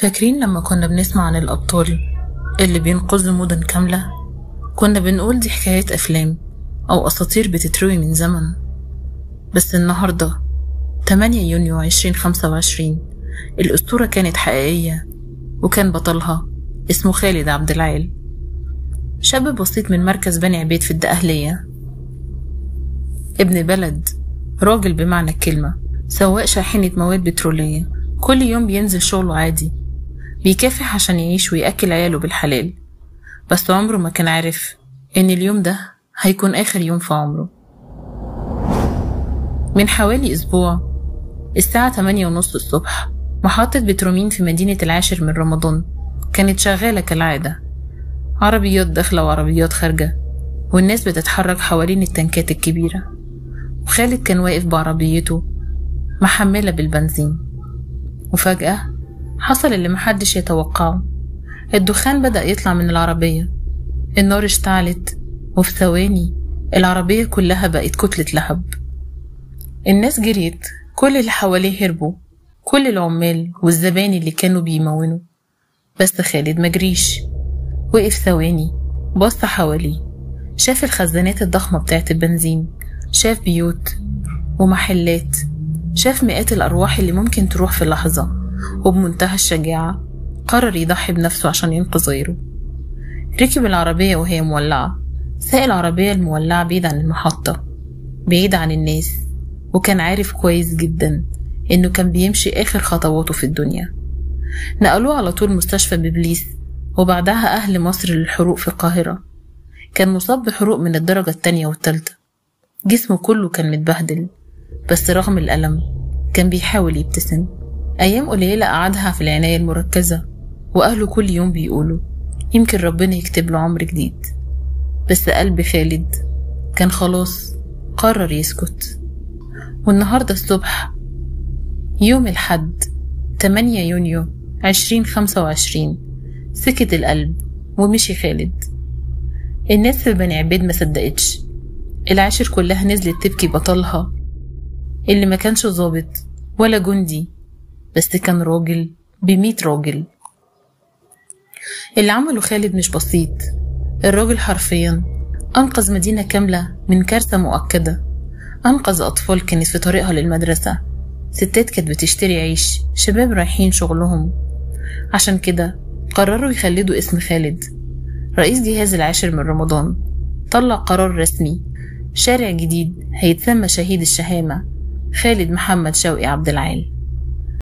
فاكرين لما كنا بنسمع عن الأبطال اللي بينقذوا مدن كاملة؟ كنا بنقول دي حكايات أفلام أو أساطير بتتروي من زمن. بس النهاردة 8 يونيو 2025 الأسطورة كانت حقيقية، وكان بطلها اسمه خالد عبد العال، شاب بسيط من مركز بني عبيد في الدقهلية، ابن بلد، راجل بمعنى الكلمة، سواق شاحنة مواد بترولية. كل يوم بينزل شغله عادي، بيكافح عشان يعيش ويأكل عياله بالحلال، بس عمره ما كان عارف إن اليوم ده هيكون آخر يوم في عمره. من حوالي أسبوع الساعة 8:30 الصبح، محطة بترومين في مدينة العاشر من رمضان كانت شغالة كالعادة، عربيات داخلة وعربيات خارجة، والناس بتتحرك حوالين التنكات الكبيرة. وخالد كان واقف بعربيته محملة بالبنزين، وفجأة حصل اللي محدش يتوقعه. الدخان بدأ يطلع من العربية، النار اشتعلت، وفي ثواني العربية كلها بقت كتلة لهب. الناس جريت، كل اللي حواليه هربوا، كل العمال والزبائن اللي كانوا بيمونوا، بس خالد مجريش. وقف ثواني، بص حواليه، شاف الخزانات الضخمة بتاعت البنزين، شاف بيوت ومحلات، شاف مئات الأرواح اللي ممكن تروح في لحظة، وبمنتهى الشجاعة قرر يضحي بنفسه عشان ينقذ غيره. ركب العربية وهي مولعة، ساق العربية المولعة بعيد عن المحطة، بعيد عن الناس، وكان عارف كويس جدا إنه كان بيمشي آخر خطواته في الدنيا. نقلوه على طول مستشفى ببليس، وبعدها أهل مصر للحروق في القاهرة. كان مصاب بحروق من الدرجة التانية والتالتة، جسمه كله كان متبهدل، بس رغم الألم كان بيحاول يبتسم. أيام قليلة قعدها في العناية المركزة، وأهله كل يوم بيقولوا يمكن ربنا يكتب له عمر جديد، بس قلب خالد كان خلاص قرر يسكت. والنهاردة الصبح يوم الحد 8 يونيو 2025 سكت القلب ومشي خالد. الناس في بني عبيد ما صدقتش، العاشر كلها نزلت تبكي بطلها اللي ما كانش ظابط ولا جندي، بس كان راجل ب100 راجل. اللي عمله خالد مش بسيط، الراجل حرفيا أنقذ مدينة كاملة من كارثة مؤكدة، أنقذ أطفال كانت في طريقها للمدرسة، ستات كانت بتشتري عيش، شباب رايحين شغلهم. عشان كده قرروا يخلدوا اسم خالد. رئيس جهاز العاشر من رمضان طلع قرار رسمي، شارع جديد هيتسمى شهيد الشهامة خالد محمد شوقي عبد العال.